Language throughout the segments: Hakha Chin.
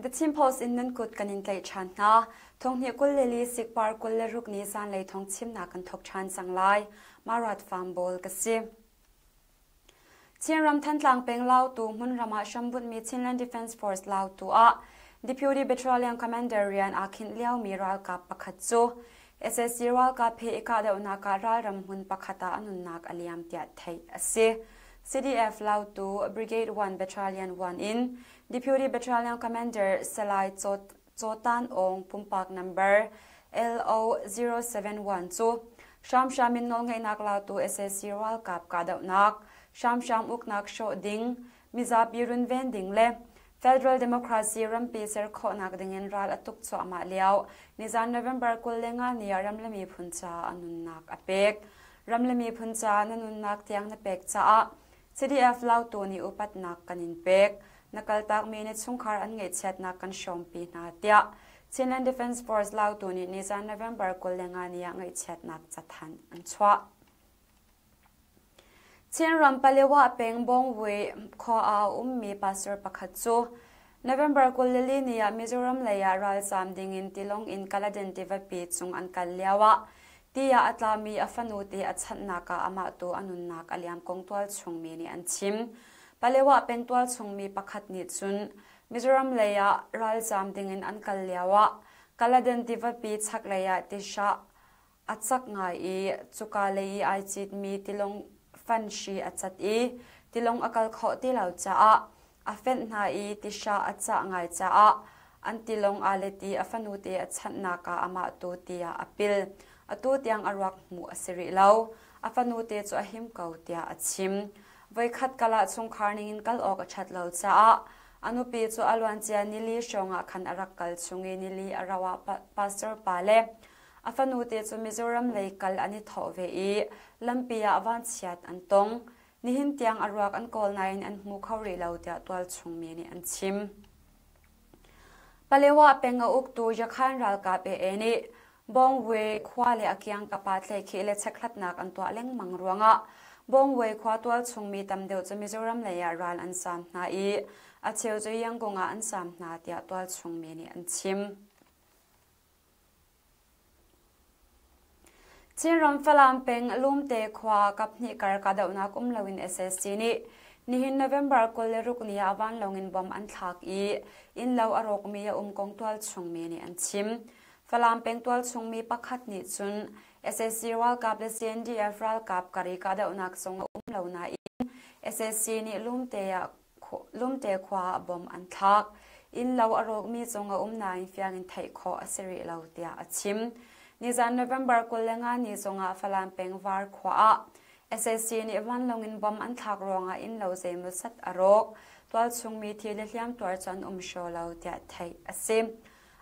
The Chin Post in nan kut kan in tlaih ṭhan hna. Thonghnih 24 sikpar 26 ni zanlei thawng chimnak kan thawk ṭhan cang lai. Marat Farm Bawl ka si. Chinram Thantlang peng Lautu hmunram ah hrambunhmi Chinland Defence Force Lautu ah Deputy Battalion Commander rian aa khinh liomi ralkap pakhat cu sac ralkap he i kahdohnak ah ralram hmun pakhat ah a nunnak a liam tiah theih a si. CDF Lautu Brigade 1 Battalion 1 in Deputy Battalion Commander Salai Caw Tan Aung pumpak number LO071 cu hramhram in nawlngeihnak lautu sac ralkap kahdohnak, hramhram uknak hrawh ding, mizapi runven ding le Federal Democracy rampi ser khawhnak dingin ral a tuk cuahmah lio nizan November 25 ni ah ram le miphun caah a nunnak a pek. Ram le miphun caah na nunnak tiang na pek caah CDF Lautu nih upatnak kan in pek. Na kaltakmi na chungkhar an ngaihchiatnak kan hrawmpi hna tiah Chinland Defence Force Lautu nih nizan November 25 ni ah ngaihchiatnak cathanh an chuah. Chinram Palewa peng Bawngvui khua ah a ummi pastor pakhat cu November 24 ni ah Mizoram lei ah ralzaam dingin tilawng in Kaladan tivapi cung an kal lio ah Ti ah a tlami a fanute a chanhnak ah amah tu a nunnak a liam kong tualchungmi nih an chim. Palewa peng tualchungmi pakhat nih cun Mizoram lei ah ralzaam dingin an kal lio ah Kaladan tivapi chaklei ah tisha a cak ngai i cuka lei i ai citmi tilawng fanhri a cat i tilawng a kal khawh ti lo caah A fenh hna i tihra a cah ngai caah an tilawng aa let i a fanute a chanhnak ah amah tu tiah a pil. Atu tiang a ruak hmuh a si rih lo. A fanute cu a him ko tiah a chim. Voikhat kal ah chungkhar ningin kal awk a ṭhat lo caah a nupi cu a luancia nili hrawng ah khan a rak kal chung i nili a rauh ah pastor pa le a fanute cu Mizoram lei kal an i thawh ve i lampi ah vanchiat an tong. Nihin tiang a ruak an kawl nain an hmu kho rih lo tiah tualchung mi nih an chim. Palewa peng a uktu Yakhan ralkap AA nih Bawngwe khua le a kiangkap ah tlaihkhih le chekhlatnak an tuah lengmang ruangah Bawngwe khua tualchung mi tam deuh cu Mizoram lei ah ral an saam hna i a cheu cu Yangon ah an saam hna tiah tualchung mi nih an chim. Chinram Falam peng Lumte khua kaphnih kar kahdohnak um loin sac nih nihin November 26 ni ah vanlawng in bomb an thlak i innlo a rawkmi a um kong tualchung mi nih an chim. Falam peng tualchung mi pakhat nih cun sac ralkap le CNDF ralkap kar i kahdohnak zong a um lo nain sac nih Lumte ah Lumte khua ah bomb an thlak. Innlo a rawkmi zong a um nain fiang in theih khawh a si rih lo tiah a chim. Nizan November 25 ni zongah Falam peng Var khua ah sac nih vanlawng in bomb an thlak ruangah innlo zeimawzat a rawk. Tualchung mi thi le hliamtuar cu an um hraw lo tiah theih a si.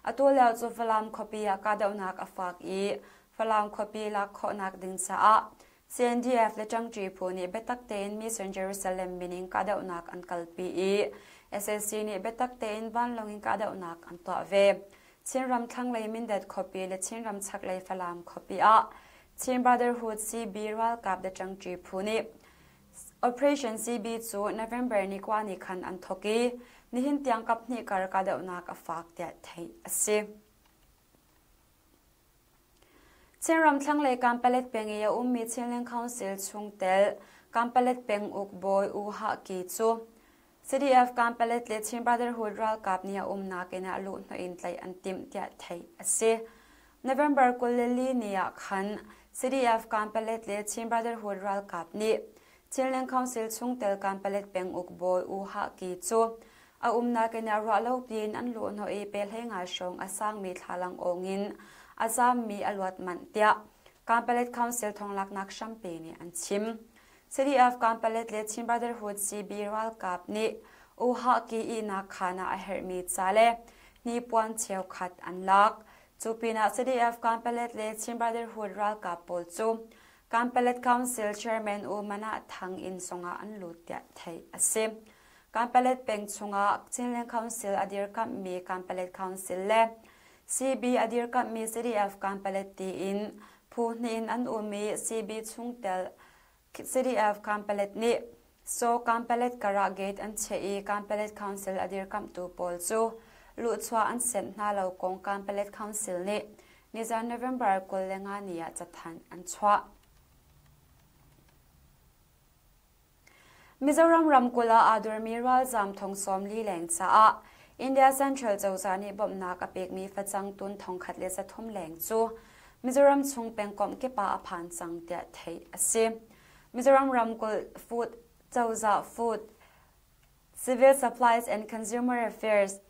Atu lio cu Falam khuapi ah kahdohnak a fak i Falam khuapi lak khawhnak ding caah CNDF le ṭangṭi phu nih biatak tein Mission Jerusalem min in kahdohnak an kalpi i sac nih biatak tein vanlawng in kahdohnak an tuah ve. Chinram thlanglei Mindat khuapi le Chinram chaklei Falam khuapi ah Chin Brotherhood CB ralkap le ṭangṭi phu nih Operation CB cu November ni kua ni khan an thawk i nihin tiang kaphnih kar kahdohnak a fak tiah theih a si. Chinram thlanglei Kanpalet peng i a ummi Chinland Council chungtel Kanpalet penguk bawi U Hah Ki cu CDF Kanpalet le Chin Brotherhood ralkap nih a umnak inn ah luhhnawh in tlaih an timh tiah theih a si. November 24 ni ah khan CDF Kanpalet le Chin Brotherhood ralkap nih Chinland Council chungtel Kanpalet penguk bawi U Hah Ki cu A umnak in ah ruahlopi in an luhhnawh i pe 15 hrawng a sangmi thlalang awng in a zaammi a luat manh tiah Kanpalet Council thonglaknak hrampi nih an chim. CDF Kanpalet le Chin Brotherhood CB ralkap nih UHaki ihnak khaan ah a herhmi ca le hnipuan cheukhat an lak. Cu pinah CDF Kanpalet le Chin Brotherhood ralkap pawl cu Kanpalet Council Chairman U Manah Thang inn zongah an lut tiah theih a si. Kanpalet peng chungah Chinland Council a dirkamhmi Kanpalet Council le CB a dirkamhmi CDF Kanpalet tiin phu hnih in an um i CB chungtel CDF Kanpalet nih So Kanpalet karah gate an chiah i Kanpalet Council a dirkamhtu pawl cu luhchuah an senh hna lo kong Kanpalet Council nih nizan November 25 ni ah cathanh an chuah. Mizoram ramkulh ah aa dormi ralzaam thong 40 leng caah India Central cozah nih bawmhnak a pekmi facang tun 1300 leng cu Mizoram chung pengkomh kip ah a phan cang tiah theih a si. Mizoram ramkulh Food cozah Food, Civil Supplies and Consumer Affairs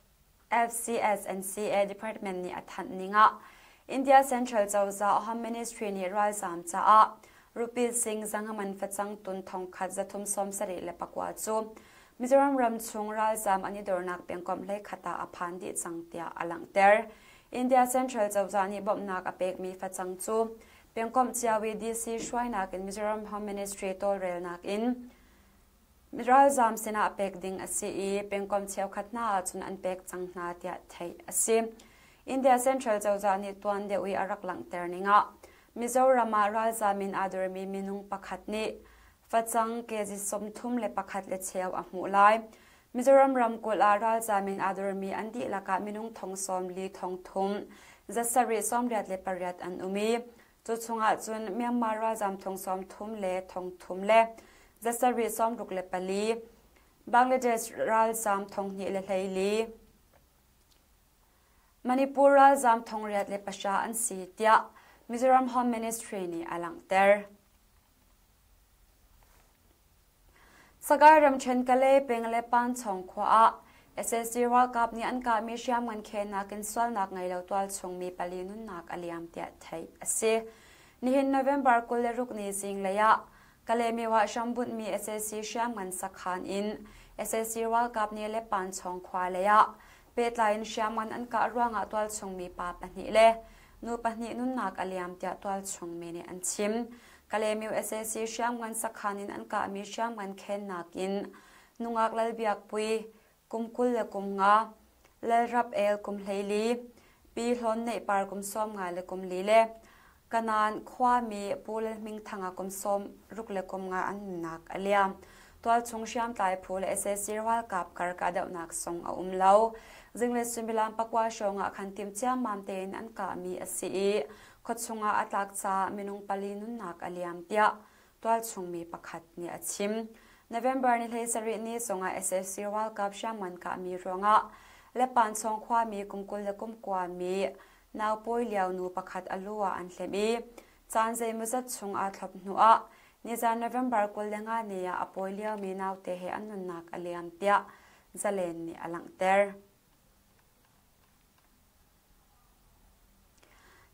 FCS and CA Department nih a thanh ning ah India Central cozah Home Ministry nih ralzaam caah rupees sing zangaman facang tun thongkhat 374 cu Mizoram ram chung ralzaam an i dornak pengkomh hleikhat ah a phan dih cang tiah a langhter. India Central cozah nih bawmhnak a pekmi facang cu pengkomh cio i DC hruainak in Mizoram Home Ministry tawlrelnak in Ralzaam sinah pek ding a si i pengkomh cheukhat hna ahcun an pek cang hna tiah theih a si. India Central cozah nih tuan deuh i a rak langhter ning ah Mizoram ah ralzaam in aa dormi minung pakhat nih facang kg 31 le cheu a hmuh lai. Mizoram ramkulh ah ralzaam in aa dormi an dihlak ah minung thong 40 thong thum zasarih 88 an um i Cu chungah cun Myanmar ralzaam thong 30 le thong thum le zasarih 64, Bangladesh ralzaam thong hnih le 14, Manipur ralzaam thong riat le pahra an si tiah Mizoram Home Ministry nih a langhter. Sagaing ramṭhen Kalay peng le Panchong khua ah sac ralkap nih an kahmi hriamngan khennak in sualnak ngei lo tualchung mi pali nunnak a liam tiah theih a si. Nihin November 26 ni zinglei ah Kalaymyo ah hrambunhmi sac hriamngan sakhan in sac ralkap nih le Panchong khua lei ah pehtlai in hriamngan an kah ruangah tualchung mi pa pahnih le nu pahnih nunnak a liam tiah tualchung mi nih an chim. Kalaymyo sac hriamngan sakhan in an kahmi hriamngan khennak in nungak Lalbiakpui kum 20 le kum nga, Lalrap El kum 14, Pi Hlawn Neihpar kum 50 le kum li le Kanan khuami Pu Lalhmingthanga kum 60 le kum nga an nunnak a liam. Tualchung hriamtlai phu le sac ralkap kar kahdohnak sung a um lo. Zinglei suimilam pakua hrawng ah khan timh ciammam tein an kahmi a si i khuachung ah a tlak caah minung pali nunnak a liam tiah tualchung mi pakhat nih a chim. November ni 17 ni zongah sac ralkap hriamngan kahmi ruangah Lepanchawng khuami kum 20 le kum kua mi naupawi lio nu pakhat a lu ah an hlemh i caan zeimawzat chung aa thlop hnuah nizan November 25 ni ah a pawi liomi naute he an nunnak a liam tiah Zalen nih a langhter.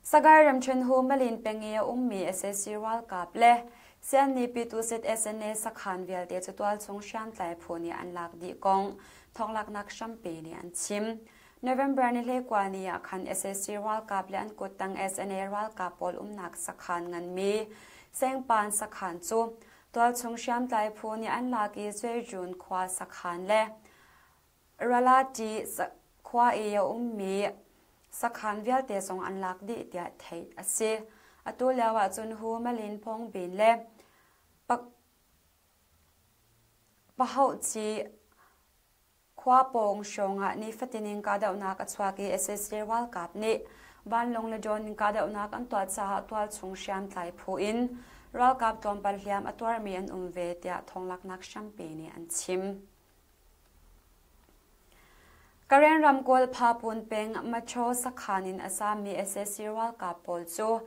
Sagaing ramṭhen hu Malin peng i a ummi sac ralkap le Sianni Pyitusit SNA sakhan vialte cu tualchung hriamtlai phu nih an lak dih kong thawnglaknak hrampi nih an chim. November ni 19 ni ah khan sac ralkap le an kuttang SNA ralkap pawl umnak sakhan nganmi Sengpan sakhan cu tualchung hriamtlai phu nih an lak i Cuejun khua sakhan le Ralati khua i a ummi sakhan vialte zong an lak dih tiah theih a si. Atu lio ahcun Hu Malin Phongbin le Pahauhci khua pawng hrawng ah nifatin in kahdohnak a chuak i sac ralkap nih vanlawng le drone in kahdohnak an tuah caah tualchung hriamtlai phu in ralkap tlawmpal hliam a tuarmi an um ve tiah thawnglaknak hrampi nih an chim. Karen ramkulh Phapun peng Macho sakhan in a zaammi sac ralkap pawl cu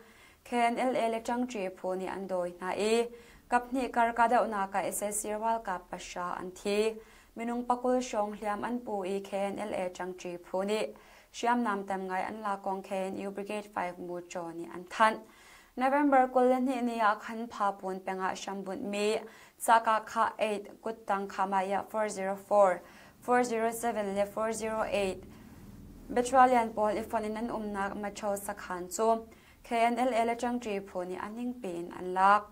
KNLA le ṭangṭi phu nih an dawi hna i kaphnih kar kahdohnak ah sac ralkap pahra an thi. Minung pakul hrawng hliam an pu i KNLA ṭangṭi phu nih hriamnam tam ngai an lak kong KNU Brigade 5 Muṭaw nih an thanh. November 22 ni ah khan Phapun peng ah hrambunhmi Sakakha 8 kuttang Khamaya 404, 407 le 408 Battalion pawl i fonh in an umnak Macho sakhan cu KNLA le ṭangṭi phu nih a ningpi in an lak.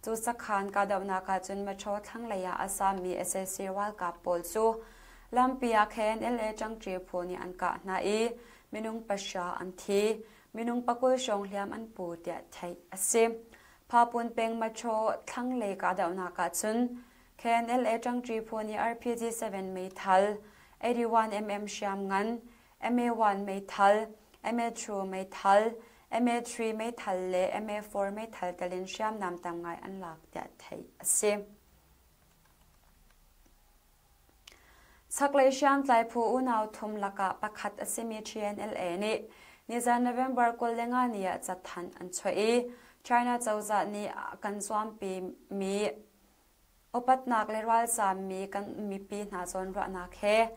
Cu sakhan kahdohnak ahcun Macho thlanglei ah a sammi sac ralkap pawl cu lampi ah KNLA ṭangṭi phu nih an kah hna i minung pahra an thi. Minung pakul hrawng hliam an pu tiah theih a si. Phapun peng Macho thlanglei kahdohnak ahcun KNLA ṭangṭi phu nih RPG-7 meithal, 81mm hriamngan, MA-1 meithal, MA-2 meithal, MA-3 meithal le MA-4 meithal tel in hriamnam tam ngai an lak tiah theih a si. Chaklei hriamtlai phu unau thum lakah pakhat a simi TNLA nih nizan November 25 ni ah cathanh an chuah i China cozah nih a kan zuampi mi Upatnak le ralzaammi kan mipi hna zawnruahnak he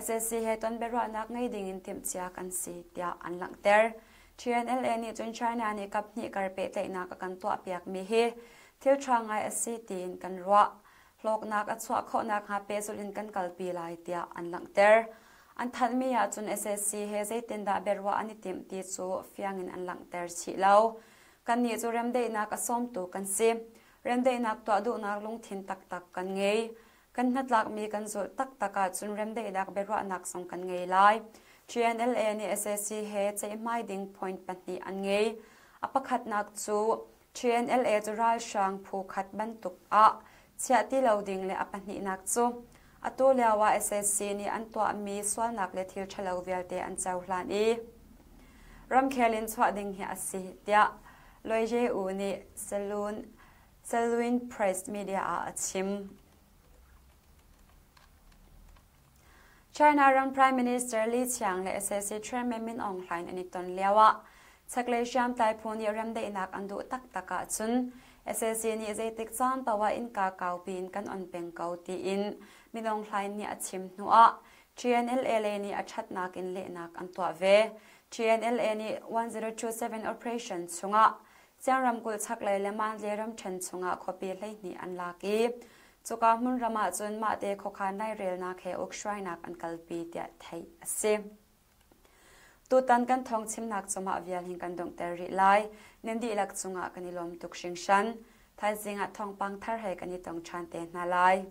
sac he ton biaruahnak ngei dingin timhcia kan si tiah an langhter. TNLA nih cun China nih kaphnih kar pehtlaihnak a kan tuahpiakmi hi thil ṭha ngai a si tiin kan ruah. Hlawknak a chuah khawh nakhnga pehzulh in kan kalpi lai tiah an langhter. An thanhmi ahcun sac he zeitindah biaruah an i timh ti cu fiang in an langhter chih lo. Kannih cu remdaihnak a sawmtu kan si. Remdaihnak tuah duhnak lungthin taktak kan ngei. Kan hnatlakmi kan zulh taktak ahcun remdaihnak biaruahnak zong kan ngei lai. TNLA nih sac he ceihmai ding point pahnih an ngei. A pakhatnak cu TNLA cu ralhrang phu khat bantuk ah chiah ti lo ding le a pahnihnak cu atu lio ah sac nih an tuahmi sualnak le thil ṭhalo vialte an cohlan i ramkhel in chuah ding hi a si tiah Loye U nih Saloon, Saloon Press Media ah a chim. China ram Prime Minister Li Qiang le sac Chairman Min Aung Hlaing an i ton lioah chaklei hriamtlai phu nih remdaihnak an duh taktak ahcun sac nih zeitik caan paoh ah innka kaupi in kan on peng ko tiin Min Aung Hlaing nih a chim hnuah TNLA lei nih a ṭhatnak in lehnak an tuah ve. TNLA nih 1027 operation chungah Siang ramkulh chaklei le Mandalay ramṭhen chungah khuapi 12 an lak i cuka hmunram ah cun mahte khuakhan lairelnak he ukhruainak an kalpi tiah theih a si. Tutan kan thawng chimnak cu mah vial hin kan donghter rih lai. Nan dihlak cungah kan i lawm tuk hringhran. Thaizing ah thawngpang thar he kan i tong ṭhan te hna lai.